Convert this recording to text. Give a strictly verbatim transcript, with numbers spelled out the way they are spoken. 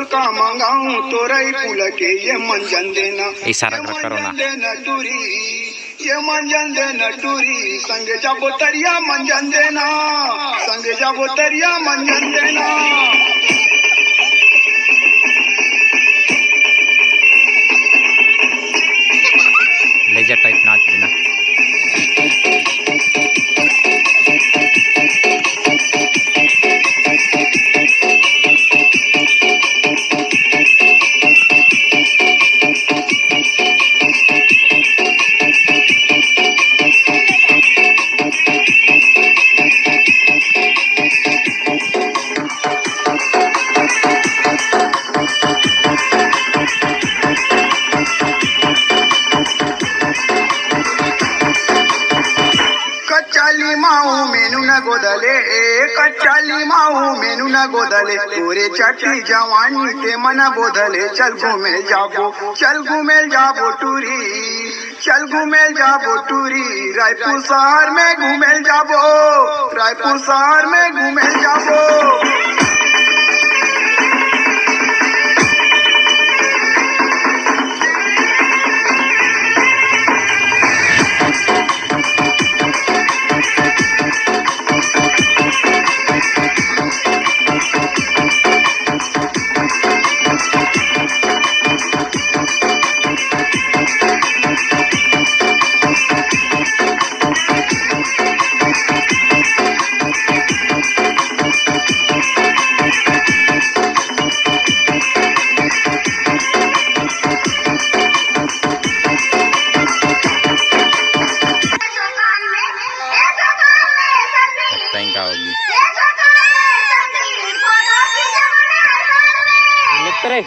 का मंगाऊं तोरई फूल के, ये मन जन देना, इशारा ये मन करो ना। जन देना टूरी, ये मन जन देना टूरी, संगे जाबो तरिया मन जन देना, संगे जाबो तरिया मन जन देना। लेजर टाइप नाच देना। कच्चा लिमाऊ मेनू न गोदले, ए, कच्चा लिमाऊ मेनू न गोदले, तोरे चटी जवानी ते मन बोदले, चल घूमे जाबो, चल घूमे जाबो टूरी, चल घूमे जाबो टूरी, रायपुर शहर में घूमे जाबो, रायपुर शहर में घूमे जाबो। Thank you. Litre.